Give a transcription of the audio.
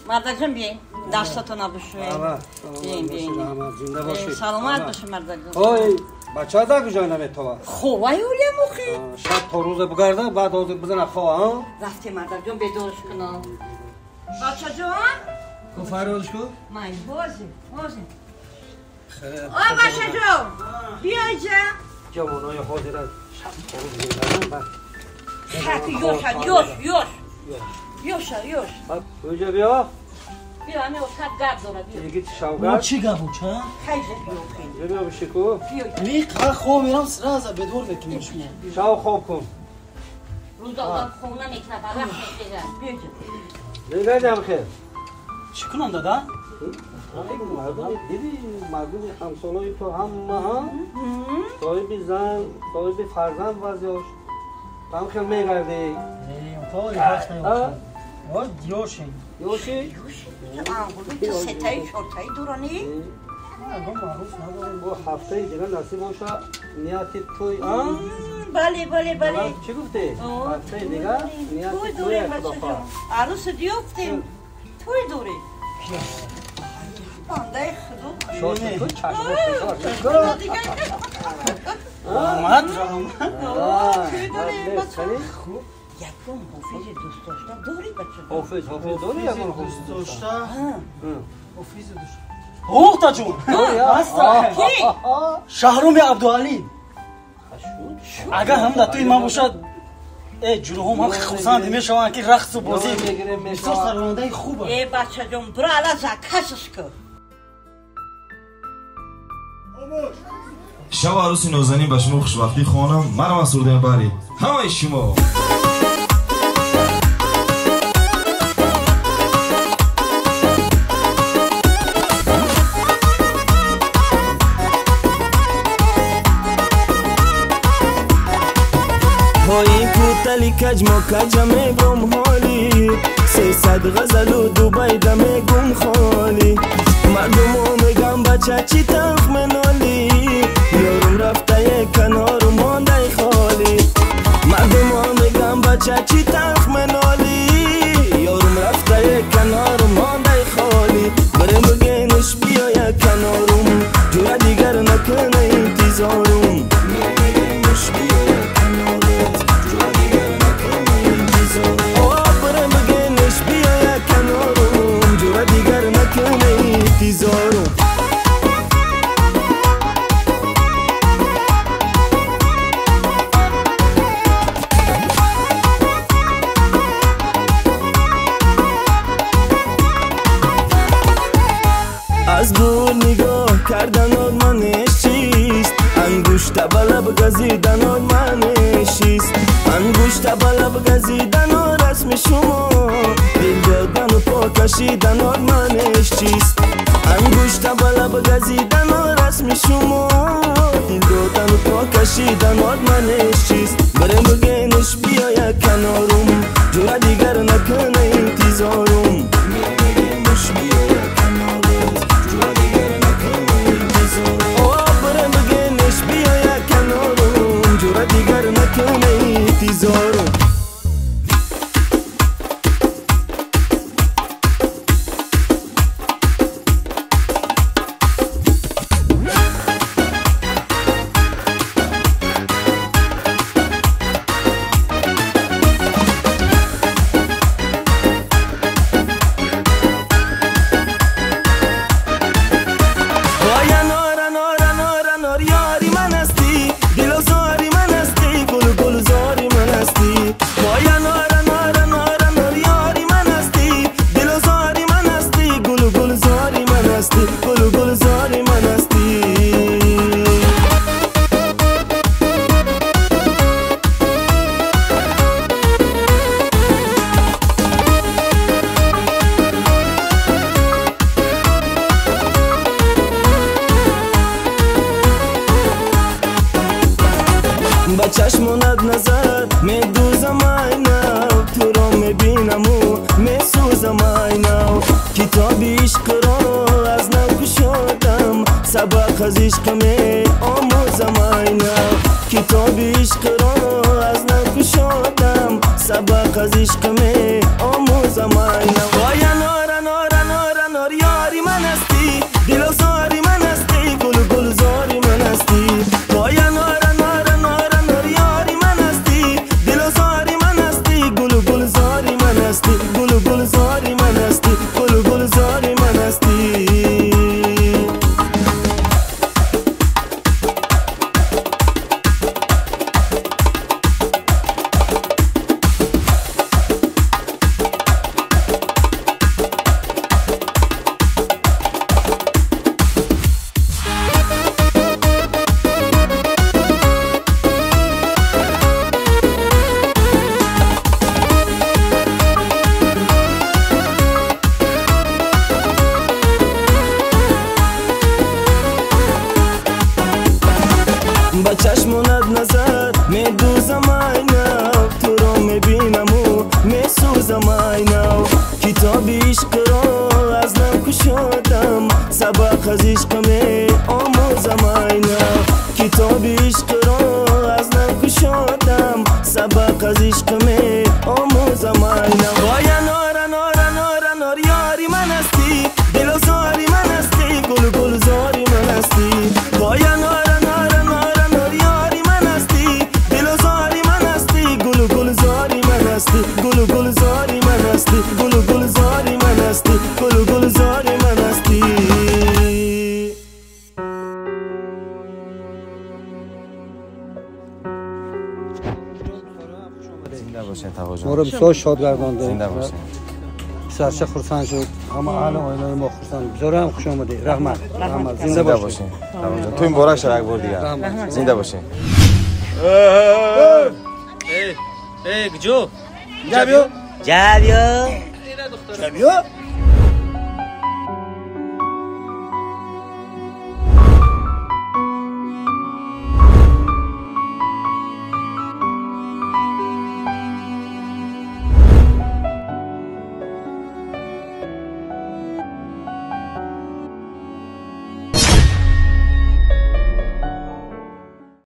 Мардакҷон биёин дастатона бишӯед. Биёин биёин. Зинда бошед. Саломат бошед мардакҷон. Ой, бача да куҷо наметова? Ховай олям охи. Шаб то рӯза бугарда, баъд ҳозир бизана хова, а? Рафтем мардакҷон бедорш кунам. Бачаҷон? Ку фарёдш ку? Май, ҳозир, ҳозир. О, бачаҷон, биё инҷа. Ҷавонои ҳозира шаб то рӯз мегарданд, баъд. Хаки ёша, ёш, ёш. Ёша, ёш. Куҷо биё? Биё, ҳамин остат гап дорад, биё. Йигит шавгар. Чӣ гап уча? Хайҷа биё, хел. Биё биши ку. Биё. Ми қа хоб мерам сразу бедор мекунем шумо. Шав хоб кун. Рӯз одам хоб намекунад, ба вақт мехезад. Биё инҷа. Мегардам хел. Чӣ кунам дада? Мардуми диди, мардуми ҳамсолои ту ҳама соҳиби зан, соҳиби фарзанд баъзеҳош. Там хел мегардӣ. Не, то вақт наёфтам. Ой, ёши. Ёши? Ёши. Сетаи чортаи дурани? Ягон маъруф надорем. Бо ҳафтаи дигар насиб боша нияти тӯй, а? Бале, бале, бале. Чӣ гуфтӣ? Ҳафтаи дигар нияти тӯй, бачаҷон. Арӯсу диёфтем. Тӯй дорем. Бандаи худо. Шоши ту чашмо. Раҳмат, раҳмат. Тӯй дорем, бача. Ягон ҳофизи дӯстдошта дорӣ, бача? Ҳофиз, ҳофиз дорӣ ягон ҳофиз дӯстдошта? Ҳофизи дӯст. Ҳухтаҷон! Аста! Шаҳруми Абдуалӣ. Агар ҳам дар тӯи ман бошад, ҷуруҳом ҳам хурсанд мешаванд ки рақсу бозӣ. Бисёр сарояндаи хуб аст. Э, бачаҷон, бура ала закасш кун. Шаб арӯси нозанин ба шумо хушбахтӣ хонам. Маро масурдем бари ҳамаи шумо. Кутали каҷмо каҷа мебром ҳоли, 300 ғазалу дубайда мегум холи. Мардумо мегам бача чӣ талх менолӣ, ёрум рафтае канору мондай холӣ. Мардумо мегам бача чӣ талх менолӣ, ёрум рафтае канору мондай холӣ. Барем бигениш биёя канорум, ҷура дигар накуна интизорум. Мегениш биёя канорут, ҷура дигар накуна интизорум. Барем бигениш биёя канорум, ҷура дигар накуна интизорум. Аз дур нигоҳ карданот манеш чист, ангушта ба лаб газиданот манеш чист. Ангушта ба лаб газидано расми шумо, дил додану по кашиданот манеш чист. Ангушта ба лаб газидано расми шумо, дил додану по кашиданот манеш чист. Барем бигениш биёя канорум, ҷура дигар накуна интизорум. Мегениш биёя канорут, ҷура дигар накуна интизорум. Барем бигениш биёя канорум, ҷура дигар накуна интизорум. Ба чашмонат назар медӯзам айнав, туро мебинаму месӯзам айнав. Китоби ишқро аз нав кушодам, сабақ аз ишқ меомӯзам айнав. Китоби ишқро аз нав кушодам, сабақ аз ишқ меомӯзам айнав. ҳастӣ, гулу гулзори ман ҳастӣ, гулу гулзори ман ҳастӣ, гулу гулзори ман ҳастӣ. Моро бисёр шод гардондед. Зинда бошед. Писарча хурсанд шуд. Ҳама аҳли оилаи мо хурсанд. Бисёрам хуш омадед. Раҳмат. Раҳмат. Зинда бошед. Тӯй муборак шавад як бор дигар. Зинда бошед. Эй, эй, куҷо? Ҷабиё. Ҷабиё. Ҷабиё.